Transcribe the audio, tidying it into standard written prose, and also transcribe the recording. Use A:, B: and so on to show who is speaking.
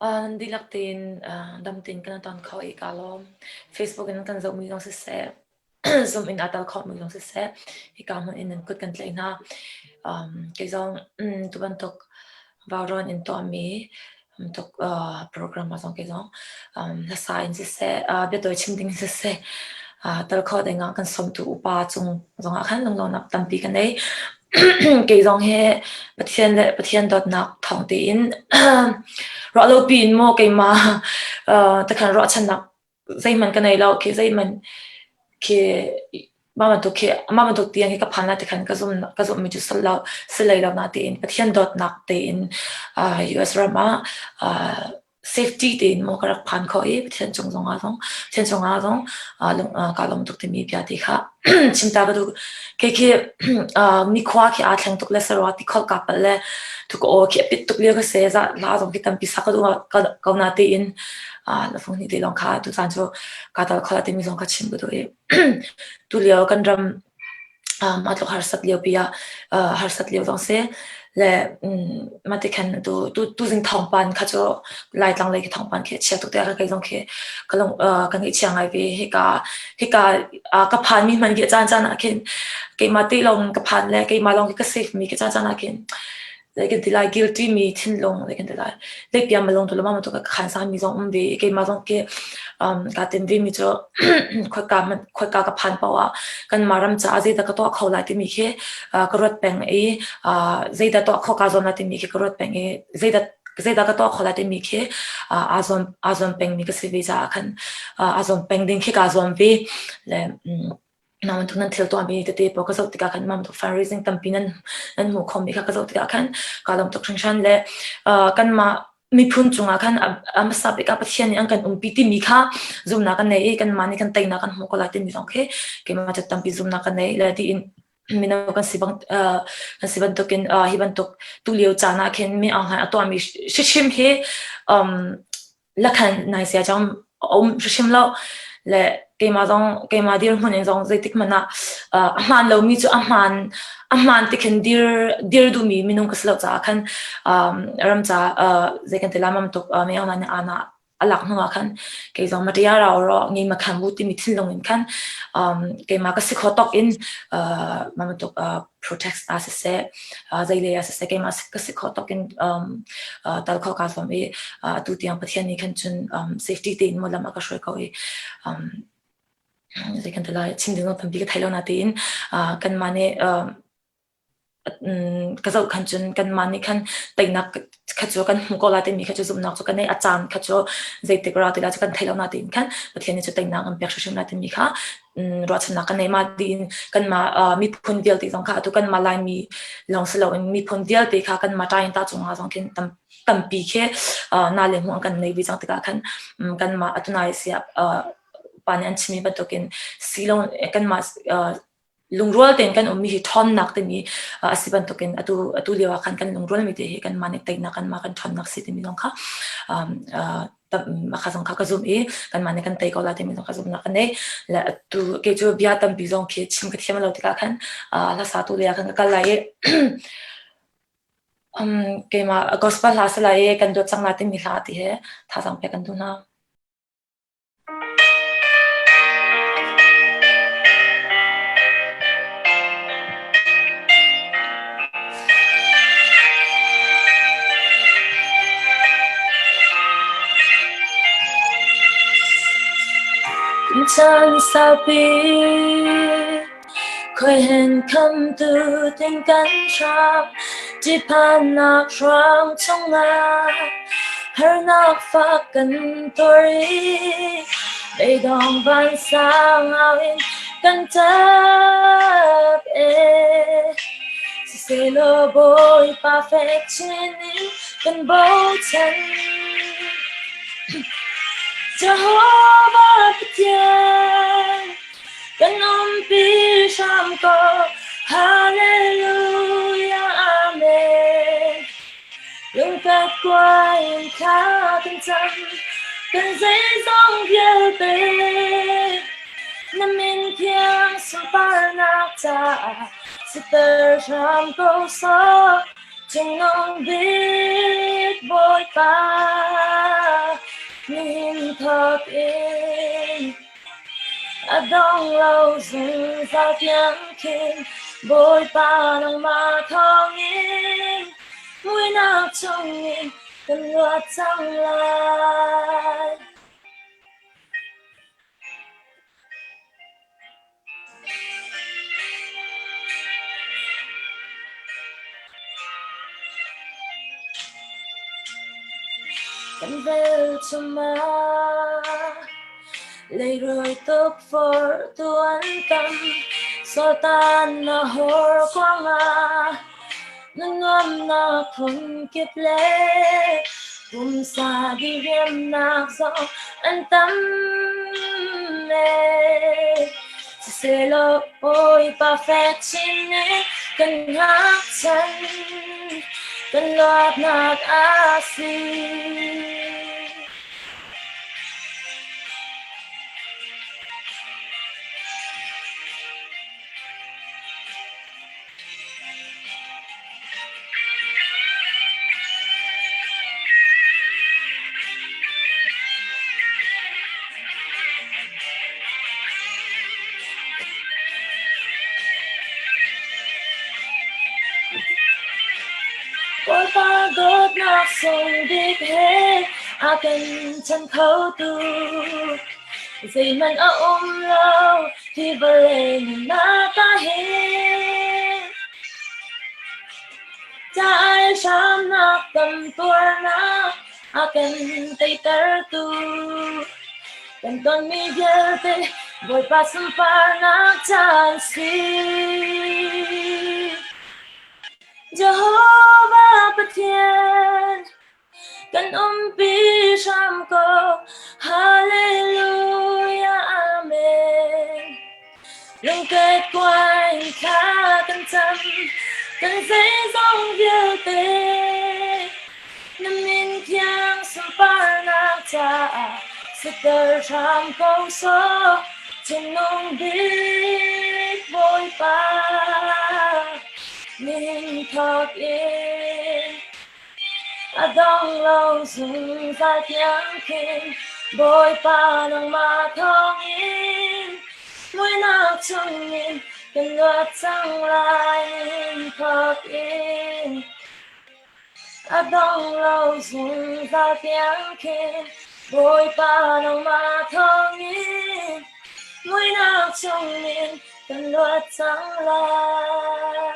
A: Nan dihlak tein dam tein kan i ton kho i kaa lawm. Facebook in kan zohmi zong siseh, Zoom in aa tel khomi zong siseh, hika hmun in nan kut kan tlaih hna. Kei zong tu bantuk vauruan in tuahmi bantuk program ah zong kei zong hlasa in siseh, biatawi chim ding in siseh, tel kho ding ah kan sawmtu upa cung zong ah khan lunglawmhnak tampi ka nei. Kei zong hi Pathian le Pathian dawtnak thawng tein ruahlopi in maw keimah takhan ruahchannak zeihmanh ka nei lo khi zeihmanh khi mah bantuk khi mah bantuk tiang hi ka phan lai ti khan ka zum ka zumhmi cu si lo si lei lo na tiin Pathian dawtnak tein US ram ah safety tein maw ka rak phan kho i Pathian cung zong ah zong Pathian cung ah zong kaa lawm tuk timi bia ti kha chim ta ka duh. Kei khi nikhua khi aa thleng tuk le sarua ti kholh kaa palh le thuka aw khi a pit tuk lio ka se za hla zong khi tampi sak ka duh ko na tiin lafung hnih te lawng kha tu caan cu kaa tal kho timi zong kha chim ka duh i tu lio kan ram mah tluk harsat lio pi ah harsat lio zong si le mah ti khan tu tu tuzing thawngpan kha cu Laitlang lei khi thawngpan khi chia tuk te kei zong khi ka lung ka ngaihchia ngai ve hika hika ka phan mi hman khi caan caan ah khin keimah te lawng ka phan le keimah lawng khi ka safe mi khi caan caan ah khin Zei kan ti lai guilty mi thinlung zei kan ti lai leipiam malung tu lama tu ka khan sa mi zong um ve keimah zong ke um ka tem ve mi cu khoika man khoika ka phan paoh ah kan mah ram caah zeidah ka tuah kho lai timi khi ka ruat peng i zeidah tuah kho ka zuam lai timi khi ka ruat peng i zeidah zeidah ka tuah kho lai timi khi aa zuam aa zuam peng mi ka si ve caah khan aa zuam peng ding khi kaa zuam ve le Mah bantuk nan thil tuahmi tete pawl ka zoh tikah khan mah bantuk fundraising tampi nan nan hmuh khomi kha ka zoh tikah khan kaa lawm tuk hringhran le uh, kanmah miphun cungah khan a hmasa bik ah Pathian nih an kan umpi timi kha zumnak kan nei i kanmah nih kan teinak kan hmuh ko lai timi zong khi keimah cu tampi zumnak kan nei le tiin mino kan si bang uh, kan si bantukin uh, hi bantuk tu lio caan ah khin mi Aung Hlaing a tuahmi hrim hi um, lakhan nai sia cang a um hrimhrim lo le keimah zong keimah dirhmun in zong zeitik hmanh ah a hmaan lomi cu a hmaan a hmaan ti khin dir dir duhmi minung ka si lo caah khan ram ca zei kan ti lai mam tuk mi ona nih ana a lak hnu ah khan kei zong matia rau ro ngi ma khan bu timi thinlung in khan keimah ka si kho tok in mam tuk protect a siseh zeilei ah siseh keimah ka si khawh tawk in tal kho kaa zuam i atu tiang Pathian nih khan cun safety tein maw lam a ka hruai ko i zei kan ti lai chim ding tampi ka thei lo na tiin kanmah nih ka zoh khan cun kanmah nih khan teinak kha cu kan hmu ko lai timi kha cu zumhnak cu kan nei a caan kha cu zeitik ra ti lai cu kan thei lo na tiin khan Pathian nih cu teinak an pek hrimhrim lai timi kha ruahchannak kan nei ma tiin kanmah miphun vialte zong kha atu kanmah Laimi lawng si loin miphun vialte kha kanmah ṭain ta cungah zong khin tam tampi khi na le hmuh kan nei ve cang tikah khan kanmah atu nai siah pa nih an chimmi bantukin silo kanmah lungrual tein kan ummi hi ṭhawnnak timi a si bantukin atu atu lio ah khan kan lungrualmi te hi kanmah nih teinak kanmah kan ṭhawnnak si timi zong kha kha zong kha ka zumh i kanmah nih kan tei ko lai timi zong kha zumhnak ka nei le atu kei cu bia tampi zong khi chim ka thiam lo tikah khan hla satu lei ah khan ka kal lai i keimah gospel hla si lai i kan dawt cang lai timi hla ti he thazaang pek kan duh hna. Chan saupi Khoi hen khamtu ting kan hram Ṭihphannak hruang chungah Harnak fak kan tuar i Beidong vansang au in kan ṭap e Siselaw Bawipa fek chin in kan bochan Jehovah Pathian Kan umpi hram ko. Hallelujah, Amen. Lungkhat kuai in thla kan cam, kan zeizong vialte. Na min thiang sunparnak caah siter hram ko sawh. Cungnung bik Bawipa. Bawipa, nihin thawk in a dong lo zungzal tiang khin Bawipa nangmah thawngin muihnak chungin kan luat cang lai. Kan velchum ah leirawi tukforhtu an tam, Satan a horkuang ah na nuamnak phunkip le pumsa diriamnak zong an tam ee. Siselaw Bawipa fek chin in kan ngakchan, kan luatnak a si. Bawipa dawtnak sung bik he a kan chan khotu zeihmanh a um lo. Hi vawlei nunnak ah hin Cai hramnak kan tuarnak a kan teitertu kan tonmi vialte Bawipa sunparnak caan si. Jehovah Pathian Kan umpi hram ko. Hallelujah, Amen. Lungket kuai thla kan cam, kan zeizong vialte. Na min thiang sunparnak caah siter hram ko sawh, Cungnung bik Bawipa. Nihin thawk in A dong lo zungzal tiang khin Bawipa nangmah thawngin muihnak chungin kan luat cang lai thawk in. A dong lo zungzal tiang khin Bawipa nangmah thawngin muihnak chungin kan luat cang lai.